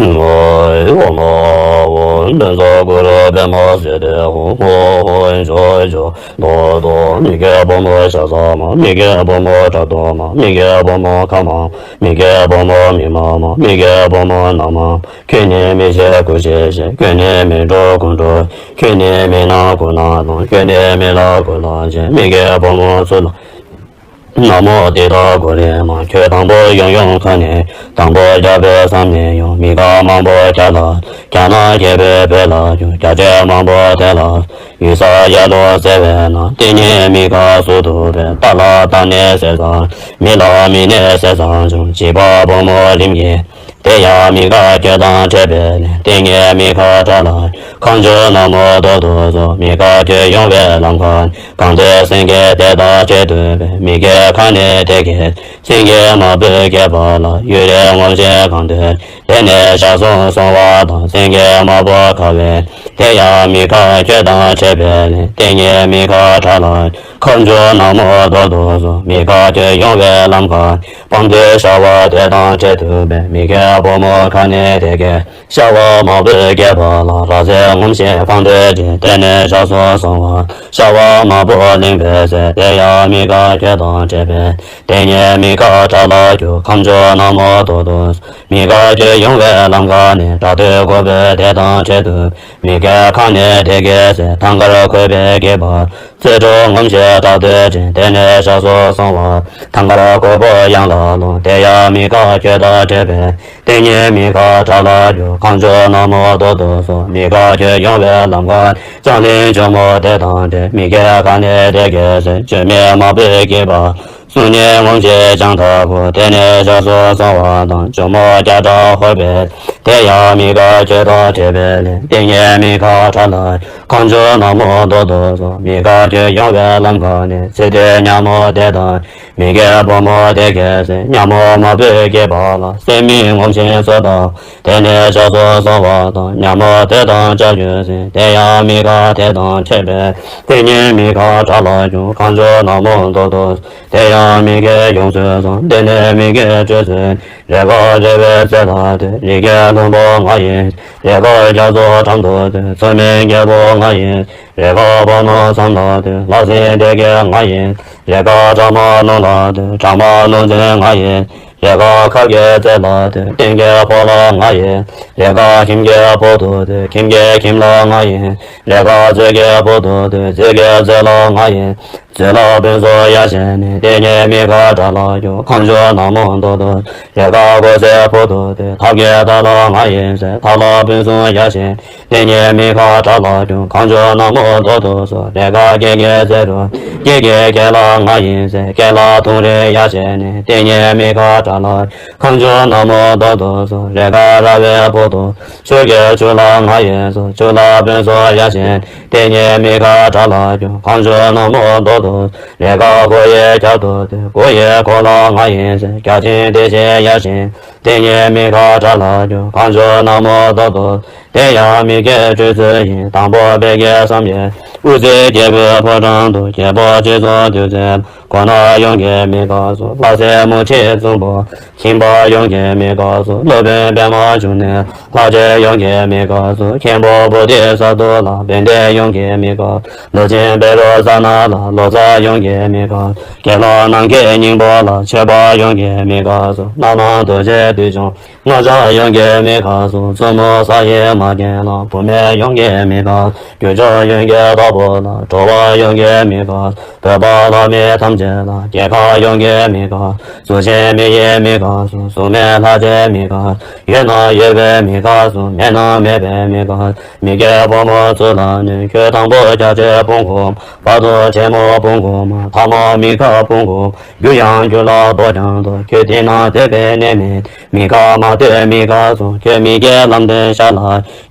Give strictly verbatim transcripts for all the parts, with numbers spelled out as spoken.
ཨོ་ཨོ་ཨོ། ལྷུན་རྩེ་གུ་རུ་པདྨ་སིདྡྷི་ཧཱུྃ། ཧོ་ཧོ་ཇོ་ཇོ་ལོ་ལོ། མི་བསྐྱོད་ཕོ་མོ་ཤ་ཟ་མ། མི་བསྐྱོད་ཕོ་མོ་དགྲ་གདོང་མ། མི་བསྐྱོད་ཕོ་མོ་ཁ་མ། མི་བསྐྱོད་ཕོ་མོ་མི་མ་མ། མི་བསྐྱོད་ཕོ་མོ་ན་མ། ཁྱོད་ནི་མི་ཤེས་དགུ་ཤེས་ཤེས། ཁྱོད་ནི་མི་འགྲོ་དགུ་འགྲོ། ཁྱོད་ནི་མི་ན་དགུ་ན་ལོང་། ཁྱོད་ནི་མི་ལ་དགུ་ལ་ཆེ། མི་བསྐྱོད་ཕོ་མོ་ཚུར་ལ། ན་མོ་ཏི་ཏ་གུ་རེ་མ། ཁྱོད་དང་པོ་ཡོང་ཡོང་ཁ་ནས། དང་པོ་རྒྱབ་པའི་བསམ་ནས་ཡོང་། མི་ཁ་མང་པོ་རྒྱ་ལ། རྒྱ་ན་རྒྱལ་པོའི་བོད་ལ་ཡོང་། རྒྱ་ཆེ་མང་པོ་དེ་ལ། ཡུལ་ས་ཡ་ལོ་ཟེར་བས་ན། དེ་ཉིད་མི་ཁ་སུ་དུ་བས། ཏ་ལ་ཏ་ནས་ཟེར་ས། མི་ལ་མི་ནས་ཟེར་ས་བྱུང་། བྱིས་པ་ཕོ་མོ་རིམ་གྱིས། དེ་ཡང་མི་ཁ་ཁྱོད་དང་འཕྲད་པས་ནི། དེ་ཉིད་མི་ཁ་དགྲ་ལ། ཁ་མཆུ་ན་མོ་ཏོ་ཏོ་སོགས། མི་ཁ་ཁྱོད་ཡོང་བའི་ལམ་ཁ། གང་དུ་སེང་གེ་དེ་དང་འཕྲད་འདུག་པས། མི་ཁའི་ཁ་ནས་དེ་སྐད། སེང་གེ་མ་བུ་སྐྱེས་པ་ལ། གཡུ་རལ་ངོམས་ཤིང་གང་དུ། དེ་ནས་ཞག་གསུམ་སོང་བ་དང་། སེང་གེ་མ་བུ་ཁ་བས། དེ་ཡང་མི་ཁ་ཁྱོད་དང་འཕྲད་པས་ནི། དེ་ཉིད་མི་ཁ་དགྲ་ལ། ཁ་མཆུ་ན་མོ་ཏོ་ཏོ་སོགས། མི་ཁ་ཁྱོད་ཡོང་བའི་ལམ་ཁ། སྤང་མཐོའི་ཤ་བ་དེ་དང་འཕྲད་འདུག་པས། མི་ཁའི་ཕོ་མོ་ཁ་ནས་དེ་སྐད། ཤ་བ་མ་བུ་སྐྱེས་པ་ལ། ར་བཟའི་ངོམས་ཤིང་གང་དུ་འདྲེན། དེ་ནས་ཞག་གསུམ་སོང་བ། ཤ་བ་མ་བུ་ལེན་པའི་ཚེ། དེ་ཡང་མི་ཁ་ཁྱོད་དང་འཕྲད་པས། དེ་ཉིད་མི་ཁ་དགྲ་ལ་གྱུར། ཁ་མཆུ་ན་མོ་ཏོ་ཏོ། མི་ཁ་ཁྱོད་ཡོང་བའི་ལམ་ཁ་ནས། དགྲ་སྟོད་ཁོལ་པོ་དེ་དང་འཕྲད་འདུག་མི་ཁའི་ཁ་ནས་དེ་སྐད་ཟེར། ཐང་དཀར་ཁོལ་པོའི་སྐེད་པར། རྩེ་དྲུག་ངོམས་ཤིང་དག་ཏུ་འདྲེན། དེ་ནས་ཞག་གསུམ་སོང་བ། ཐང་དཀར་ཁོལ་པོ་ཡང་ལ་ལོང་། དེ་ཡང་མི་ཁ་ཁྱོད་དང་འཕྲད་པས། དེ་ཉིད་མི་ཁ་དགྲ་ལ་གྱུར། ཁ་མཆུ་ན་མོ་ཏོ་ཏོ་སོགས། མི་ཁ་ཁྱོད་ཡོང་བའི་ལམ་ཁ། ལྕང་གླིང་ཇོ་མོ་དེ་དང་འཕྲད། མི་ཁའི་ཁ་ནས་དེ་སྐད་ཟེར། ཇོ་མོ་མ་བུ་སྐྱེས་པ། གསུང་ནས་ངོམས་ཤིང་ལྕང་ཐག་པོ། དེ་ནས་ཞག་གསུམ་སོང་བ་དང་། ཇོ་མོ་རྒྱ་གྲགས་ཧོར་པའི། དེ་ཡང་མི་ཁ་ཁྱོད་དང་འཕྲད་པས་ནི། དེ་ཉིད་མི་ཁ་དགྲ་ལ། ཁ་མཆུ་ན་མོ་ཏོ་ཏོ་སོགས། མི་ཁ་ཁྱོད་ཡོང་བའི་ལམ་ཁ་ནས། ཚེ་འདས་ཉ་མོ་དེ་དང་། མི་ཁའི་ཕོ་མོ་དེ་སྐད་ཟེར། ཉ་མོ་མ་བུ་སྐྱེས་པ་ལ། སྲེད་མེད་ངོམས་ཤིང་གསོལ་བ། དེ་ནས་ཞག་གསུམ་སོང་བ་དང་། ཉ་མོ་དེ་དང་བཅར་གྱུར་ཟེར། དེ་ཡང་མི་ཁ་དེ་དང་འཕྲད་པས། དེ་ཉིད་མི་ཁ་དགྲ་ལ་གྱུར། ཁ་མཆུ་ན་མོ་ཏོ་ཏོ། དེ་ཡང་མི་ཁའི་ཡོངས་སུ་བཟུང་། དེ་ནས་མི་ཁའི་སྤྱོད་ཚུལ། རེས་འགའ་རེ་བའི་རྩེ་ལ་དེ། རི་སྐྱེས་ལྷུན་པོ་ང་ཡིན། རེས་འགའ་རྒྱ་མཚོ་འགྲམ་དུ་དེ། མཚོ་མོའི་རྒྱལ་པོ་ང་ཡིན། རེས་འགའ་བ་མོ་ཟམ་ལ་དེ། ལྷ་སྲིན་སྡེ་བརྒྱད་ང་ཡིན། རེས་འགའ་བྲག་དམར་ལུང་ལ་དེ། བྲག་དམར་ལུང་བཙན་ང་ཡིན། རེས་འགའ་ཁབ་ཀྱི་རྩེ་ལ་དེ། སྟེང་གི་ཕོ་ལྷ་ང་ཡིན། རེས་འགའ་ཁྱིམ་གྱི་ཕུག་ཏུ་དེ། ཁྱིམ་གྱི་ཁྱིམ་ལྷ་ང་ཡིན། རེས་འགའ་མཛོད་ཀྱི་ཕུག་ཏུ་དེ། མཛོད་ཀྱི་མཛོད་ལྷ་ང་ཡིན། མཛོད་ལྷ་དཔོན་གསུམ་ཡ་བྱས་ནས། དེ་ཉིད་མི་ཁ་དགྲ་ལ་གྱུར། ཁ་མཆུ་ན་མོ་ཏོ་ཏོ། རེས་འགའ་གོས་ཟས་ཕུག་ཏུ་དེ། ཐབས་མཁས་དར་ལྷ་ང་ཡིན་ཟེར། དར་ལྷ་དཔོན་གསུམ་ཡ་བྱས། དེ་ཉིད་མི་ཁ་དགྲ་ལ་གྱུར། ཁ་མཆུ་ན་མོ་ཏོ་ཏོ་སོགས། རེས་འགའ་སྐེད་ཀྱི་རྩེ་རུ། སྐེད་ཀྱི་སྐེད་ལྷ་ང་ཡིན་ཟེར། སྐེད་ལྷ་དུང་རི་ཡ་བྱས་ནས། དེ་ཉིད་མི་ཁ་དགྲ་ལ། ཁ་མཆུ་ན་མོ་ཏོ་ཏོ་སོགས། རེས་འགའ་ར་བའི་ཕུག་ཏུ། ཆུ་སྐེད་ཆུ་ལྷ་ང་ཡིན་སོགས། ཆུ་ལྷ་དཔོན་གསུམ་ཡ་བྱས། དེ་ཉིད་མི་ཁ་དགྲ་ལ་གྱུར། ཁ་མཆུ་ན་མོ་ཏོ་ཏོ། རེས་འགའ་གུ་ཡི་རྒྱབ་ཏུ་དེ། གུ་ཡི་གུ་ལྷ་ང་ཡིན་ཟེར། བརྒྱ་བྱིན་དེ་བཞིན་ཡ་བྱས། དེ་ཉིད་མི་ཁ་དགྲ་ལ་གྱུར། ཁ་མཆུ་ན་མོ་ཏོ་ཏོ། དེ་ཡང་མི་ཁའི་སྤྱོད་ཚུལ་ཡིན། དང་པོ་དཔལ་གྱི་བསམ་ཡས། དབུ་རྩེ་རྒྱལ་པོའི་ཕོ་བྲང་དུ། རྒྱལ་པོ་སྤྱི་གཙུག་ཏུ་ཚེ། གོ་ན་ཡོངས་ཀྱི་མི་ཁ་སོགས། ལྷ་སྲས་མོ་ཆེ་གཙུག་པུར། ཁྱིམ་པ་ཡོངས་ཀྱི་མི་ཁ་སོགས། སློབ་དཔོན་པདྨ་འབྱུང་གནས། ལྷ་རྗེ་ཡོངས་ཀྱི་མི་ཁ་སོགས། མཁན་པོ་བོ་དྷི་ས་ཏྭ་ལ། བན་དེ་ཡོངས་ཀྱི་མི་ཁ། ལུས་སྦྱིན་བཻ་རོ་ཙ་ན་ལ། ལོ་ཙཱ་ཡོངས་ཀྱི་མི་ཁ། དགེ་སློང་ནམ་མཁའི་སྙིང་པོ་ལ། ཆོས་པ་ཡོངས་ཀྱི་མི་ཁ་སོགས། རྣམ་སྣང་རྡོ་རྗེ་བདུད་འཇོམས། སྔགས་འཆང་ཡོངས་ཀྱི་མི་ཁ་སོགས། བཙུན་མོ་ས་ཡི་མ་རྒན་ལ། བུད་མེད་ཡོངས་ཀྱི་མི་ཁ། རྒྱུ་སྦྱོར་ཡོངས་ཀྱི་བདག་པོ་ལ། འགྲོ་བ་ཡོངས་ཀྱི་མི་ཁ། བོད་པ་ལྷ་མི་ཐམས་ཅད་ལ། རྒྱལ་ཁབ་ཡོངས་ཀྱི་མི་ཁ། གཟུགས་ཅན་མི་ཡི་མི་ཁ་སོགས། གཟུགས་མེད་ལྷ་རྗེའི་མི་ཁ། ཡོད་ན་ཡོད་པའི་མི་ཁ་སོགས། མེད་ན་མེད་པའི་མི་ཁ། མི་ཁའི་ཕོ་མོ་ཚུར་ལ་ནི། ཁྱོད་དང་པོ་རྒྱ་ཆེ་སྤུན་དགུ། བར་དུ་ཆེན་མོ་སྤུན་དགུ་མ། ཐ་མ་མི་ཁ་སྤུན་དགུ། རྒྱུ་ཡང་རྒྱུ་ལ་ལྡོག་ཀྱང་ལྡོག། ཁྱོད་འདི་ན་སྡོད་པའི་གནས་མེད། མི་ཁ་མ་སྡོད་མི་ཁ་སོགས། ཁྱོད་མི་ཁའི་ལམ་སྟོན་ཤར་ལ།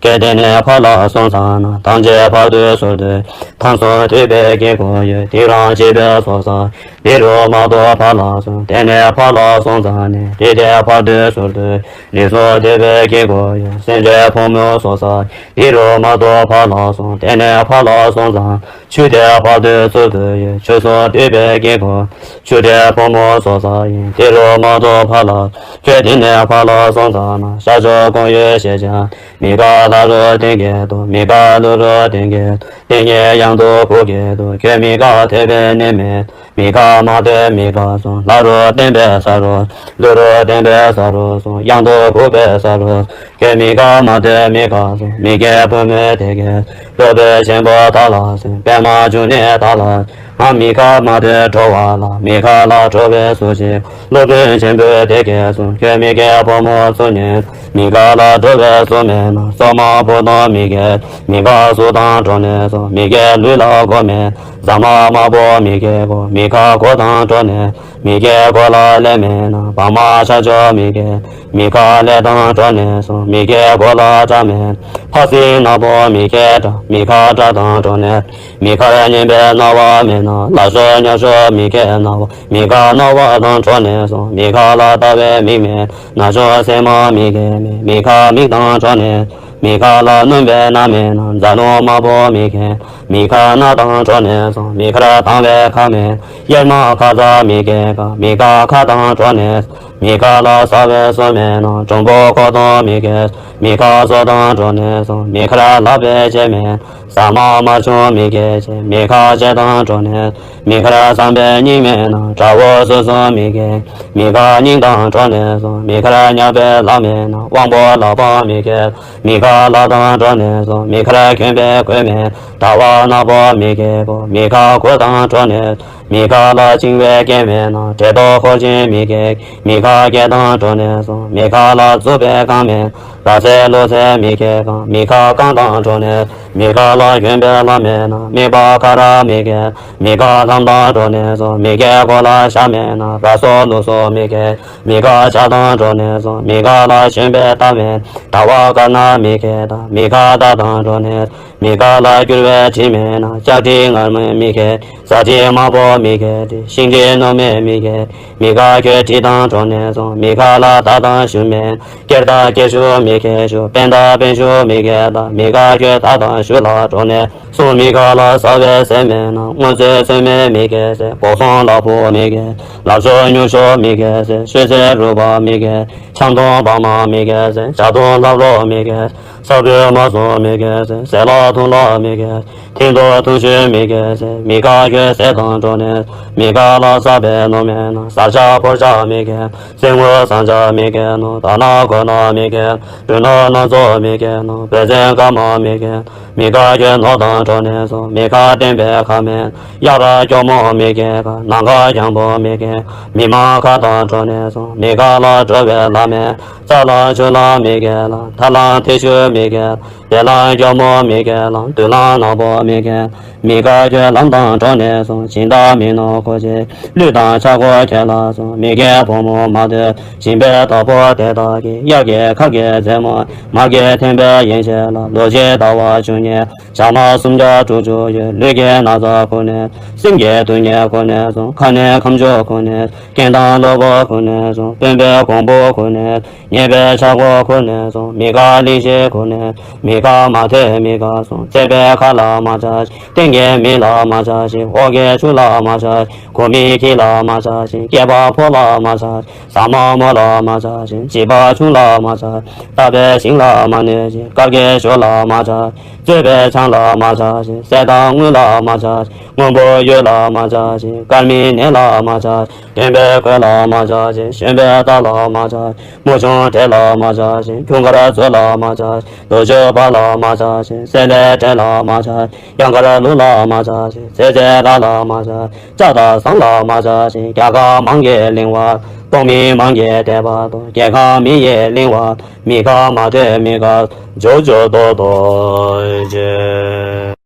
ཁྱོད་དེ་ནས་ཕར་ལ་སོང་ཙ་ན། ཐམས་ཅད་ཕར་ཚུར་ཚུར་དུ། ཐམས་སུ་སྡོད་པའི་དཀྱིལ་འཁོར་ཡོད། དེ་རང་བྱེད་པའི་ཚོགས་བསགས། དེ་རུ་མ་གཏོགས་ཕར་ལ་སོང་། དེ་ནས་ཕར་ལ་སོང་ཙ་ནས། དེ་དེ་ཕར་ཚུར་ཚུར་དུ། རིགས་སུ་སྡོད་པའི་དཀྱིལ་འཁོར་ཡོད། སེམས་ཅན་ཕོ་མོའི་ཚོགས་བསགས། དེ་རུ་མ་གཏོགས་ཕར་ལ་སོང་། དེ་ནས་ཕར་ལ་སོང་ཙ། ཆུ་དེ་ཕར་ཚུར་ཚུར་དུ་ཡོད། ཆུ་སོགས་འདུས་པའི་དཀྱིལ་འཁོར། ཆུ་དེ་ཕོ་མོ་ཚོགས་བསགས་ཡིན། དེ་རུ་མ་གཏོགས་ཕར་ལ། ཁྱོད་དེ་ནས་ ཕར་ལ་སོང་ཙམ་ན་ཤར་ཕྱོགས་ཀོང་ཡུལ་ཞེས་བྱ། མི་དགའ་ལྷ་རུ་སྟོན་གྱི་དུ། མི་དགའ་ཀླུ་རུ་སྟོན་གྱི་དུ། དེ་ཉིད་གཡང་དུ་བུ་གི་དུ། ཁྱོད་མི་དགའ་ཐོས་པའི་གནས་མེད། མི་དགའ་མ་ཐོས་མི་དགའ་སོང་། ལྷ་རུ་སྟོན་པའི་ས་རུ། ཀླུ་རུ་སྟོན་པའི་ས་རུ་སོང་། གཡང་དུ་བུ་པའི་ས་རུ། ཁྱོད་མི་དགའ་མ་ཐོས་མི་དགའ་སོང་། མི་དགེ་བུ་མོ་དེ་གས། སློབ་དཔོན་ཆེན་པོ་དག་ལ་གསོལ། པདྨ་འབྱུང་གནས་དག་ལ། ང་མི་དགའ་མ་ཐོས་འགྲོ་བ་ལ། མི་དགའ་ལ་འགྲོ་བའི་གཟུགས་ཅན། སློབ་དཔོན་ཆེན་པོ་དེ་གས་གསུངས། ཁྱོད་མི་དགེ་བུ་མོ་གཟུགས་ཅན། མི་དགའ་ལ་འགྲོ་བའི་གཟུགས་མེད་ན། སོག་མ་བུ་དང་མི་དགེ། མི་དགའ་གཟུགས་དང་འགྲོགས་ནས་སོང་། མི་དགེ་ལུས་ལ་གོ་མེད། ཟ་མ་དམར་པོ་མི་དགེ་གོ། མི་དགའ་གོ་དང་འགྲོགས་ནས། མི་དགེ་གོ་ལ་ལས་མེད་ན། བ་མ་ཆ་ཆོ་མི་དགེ། མི་དགའ་ལས་དང་འགྲོགས་ནས་སོང་། མི་དགེ་གོ་ལ་སྐྲ་མེད། ཕ་སྲིན་ནག་པོ་མི་དགེ་སྐྲ། མི་དགའ་སྐྲ་དང་འགྲོགས་ནས། མི་དགར་སྙན་པའི་རྣ་བ་མེད་ན། ལ་སོགས་ཉ་སོགས་མི་དགེ་རྣ་བ། མི་དགའ་རྣ་བ་དང་འགྲོགས་ནས་སོང་། མི་དགའ་ལ་ལྟ་བའི་མིག་མེད། ན་ཆུང་སེན་མོ་མི་དགེ་མེད། མི་དགའ་མིག་དང་འགྲོགས་ནས། མི་དགའ་ལ་སྣུམ་པའི་སྣ་མེད་ན། རྫ་ལུང་དམར་པོ་མི་དགེ། མི་དགའ་སྣ་དང་འགྲོགས་ནས་སོང་། མི་དགར་དང་བའི་ཁ་མེད། གཡེར་མ་ཁ་ཚ་མི་དགེ་ཁ། མི་དགའ་ཁ་དང་འགྲོགས་ནས། མི་དགའ་ལ་ཟ་བའི་སོ་མེད་ན། འབྲོང་པོ་ཁོ་དང་མི་དགེ། མི་དགའ་སོ་དང་འགྲོགས་ནས་སོང་། མི་དགར་ལག་པའི་ལྕེ་མེད། ཟ་མ་དམར་ཆུང་མི་དགེ་ཆེ། མི་དགའ་ལྕེ་དང་འགྲོགས་ནས། མི་དགར་བསམ་པའི་སྙིང་མེད་ན། དགྲ་བོ་སོ་སོ་མི་དགེ། མི་དགའ་སྙིང་དང་འགྲོགས་ནས་སོང་། མི་དགར་ཉག་པའི་ལག་མེད་ན། དབང་པོ་ལག་པ་མི་དགེ། མི་དགའ་ལག་དང་འགྲོགས་ནས་སོང་། མི་དགར་གྱོན་པའི་གོས་མེད། ཟླ་བ་ནག་པོ་མི་དགེ་གོ། མི་དགའ་གོས་དང་འགྲོགས་ནས། མི་དགའ་ལ་བཅིང་བའི་རྐན་མེད་ན། བྲེ་ཏོག་འཁོར་ཅན་མི་དགེ། མི་དགའ་སྐེ་དང་འགྲོགས་ནས་སོང་། མི་དགའ་ལ་རྩུབ་པའི་རྐང་མེད། ར་ཚེ་ལོ་ཚེ་མི་དགེ་གང་། མི་དགའ་རྐང་དང་འགྲོགས་ནས། མི་དགའ་ལ་གྱོན་པའི་ལྷམ་མེད་ན། མི་དགའ་ཁ་ར་མི་དགེ། མི་དགའ་ལྷམ་དང་འགྲོགས་ནས་སོང་། མི་དགེ་གོ་ལ་ཞྭ་མེད་ན། ར་སོགས་ལུག་སོགས་མི་དགེ། མི་དགའ་ཇ་དང་འགྲོགས་ནས་སོང་། མི་དགའ་ལ་ཞོན་པའི་རྟ་མེད། ཟླ་བ་དཀར་ན་མི་དགེ་དང་། མི་དགའ་རྟ་དང་འགྲོགས་ནས། མི་དགའ་ལ་སྐྱུར་བའི་དྲི་མེད་ན། ལྕགས་དྲི་མངར་མོ་མི་དགེ། ཟ་དྲི་དམར་པོ་མི་དགེ་དྲི། ཤིང་དྲི་སྣོམ་མེད་མི་དགེ། མི་དགའ་ཁྱོད་དྲི་དང་འགྲོགས་ནས་སོང་། མི་དགའ་ལ་དར་དང་ཞུན་མེད། སྐེར་དར་སྐེར་ཞུན་མི་དགེ་ཞུ། པན་དར་པན་ཞུན་མི་དགེ་དར། མི་དགའ་ཁྱོད་དར་དང་ཞུན་ལ་འགྲོགས་ནས་སོང་། མི་དགའ་ལ་ཟ་བའི་ཟས་མེད་ན། སྔོ་ཚོད་ཚོད་མེད་མི་དགེ་ཟས། སྦོག་སོང་ལ་ཕོག་མི་དགེ། ལབ་ཤོར་ཉུང་ཤོར་མི་དགེ་ཟས། ཤོད་ཚད་རུལ་བ་མི་དགེ། ཆང་འཐུང་བག་མ་མི་དགེ་ཟས། ཇ་འཐུང་ལྷབ་ལྷོབ་མི་དགེ། ས་བོན་མ་ཟུངས་མི་དགེ་ཟས། ཟས་ལ་འཐུང་ལ་མི་དགེ། ཐིང་ཐོ་འཐུང་ཤོས་མི་དགེ་ཟས། མི་དགའ་ཁྱོད་ཟས་དང་འགྲོགས་ནས། མི་དགའ་ལ་ཟ་བའི་ནོར་མེད་ན། ཟ་ཆ་ཕོར་ཆ་མི་དགེ། སེན་མོ་ཟ་ཆ་མི་དགེ་ན། ད་ལ་གོ་ལ་མི་དགེ། རུས་ནོར་སྣ་ཚོགས་མི་དགེ་ན། བེ་ཙན་དཀར་མ་མི་དགེ། མི་དགའ་ཁྱོད་ནོར་དང་འགྲོགས་ནས་སོང་། མི་དགའ་བསྟན་པའི་ཁ་མེད། གཡག་ར་སྐྱོག་མོ་མི་དགེ་ཁ། ནམ་མཁའ་རྒྱང་པོ་མི་དགེ། མི་མང་ཁ་དང་འགྲོགས་ནས་སོང་། མི་དགའ་ལ་འགྲོ་བའི་ལམ་མེད། རྩྭ་ལ་ཆུ་ལ་མི་དགེ་ལ། ཐ་ལ་ཐེ་ཆུ་མི་དགེ་ལ། དེ་ལ་སྐྱོ་མོ་མི་དགེ་ལ། དུས་ལ་ནག་པོ་མི་དགེ། མི་དགའ་ཁྱོད་ལམ་དང་འགྲོགས་ནས་སོང་། སྦྱིན་བདག་མི་ནོར་གོ་ཆེ། ལུས་དང་ཆག་སྒོ་ཁྱོད་ལ་སོང་། མི་དགེ་བུ་མོ་མ་ཐོས། སྦྱིན་པའི་བདག་པོ་དེ་དག་གིས། གཡག་གི་ཁབ་ཀྱི་རྩེ་མོ། མ་དགེ་འཐེན་པའི་ཡན་ཆད་ལ། ལོ་གཅིག་ཟླ་བ་བཅུ་གཉིས། ཞག་མ་སུམ་བརྒྱ་དྲུག་ཅུ་ཡོད། ལུས་ཀྱི་ན་ཚ་ཁུར་ནས། སེམས་ཀྱི་སྡུག་བསྔལ་ཁུར་ནས་སོང་། ཁ་ནས་ཁམ་ཆུ་ཁུར་ནས། རྐྱེན་དང་གློ་བུར་ཁུར་ནས་སོང་། དཔོན་པོའི་གོང་བུ་ཁུར་ནས། ཉེས་པའི་ཆག་སྒོ་ཁུར་ནས་སོང་། མི་དགའ་གླེང་གཞི་ཁུར་ནས། མི་དགའ་མ་ཐོས་མི་དགའ་སོང་། བརྩེགས་པའི་ཁ་ལ་མ་ཆགས་ཤིག། སྟེང་གི་མི་ལ་མ་ཆགས་ཤིག། འོག་གི་ཆུ་ལ་མ་ཆགས་ཤིག། གོ་མི་ཁྱི་ལ་མ་ཆགས་ཤིག། སྐྱེས་པ་ཕོ་ལ་མ་ཆགས་ཤིག། ཟ་མ་མོ་ལ་མ་ཆགས་ཤིག། བྱིས་པ་ཆུང་ལ་མ་ཆགས་ཤིག། བཏབ་པའི་ཤིང་ལ་མ་གནོད་ཅིག། དཀར་གྱི་ཞོ་ལ་མ་ཆགས་ཤིག། བཙོས་པའི་ཆང་ལ་མ་ཆགས་ཤིག། གསེར་དང་དངུལ་ལ་མ་ཆགས་ཤིག། སྔོན་པོ་གཡུ་ལ་མ་ཆགས་ཤིག། དཀར་མིན་ནས་ལ་མ་ཆགས་ཤིག། གྱོན་པའི་གོས་ལ་མ་ཆགས་ཤིག། ཞོན་པའི་རྟ་ལ་མ་ཆགས་ཤིག། མོ་ཆུང་བྲེ་ལ་མ་ཆགས་ཤིག། ཁྱུང་དཀར་མཛོ་ལ་མ་ཆགས་ཤིག། རྡོ་ཆུ་བ་ལ་མ་ཆགས་ཤིག། སེ་ལའི་བྲེ་ལ་མ་ཆགས་ཤིག། གཡང་དཀར་ལུག་ལ་མ་ཆགས་ཤིག། ཟས་ཟས་ར་ལ་མ་ཆགས་ཤིག། ལྕགས་དང་ཟངས་ལ་མ་ཆགས་ཤིག། རྒྱ་ཁ་མང་གིས་གླེང་བ། སྟོང་མི་མང་གིས་དད་པ་དང་། རྒྱལ་ཁ་མི་ཡིས་གླེང་བ། མི་དགའ་མ་ཐོས་མི་དགའ། ཇོ་ཇོ་དོ་དོ་ཅེ།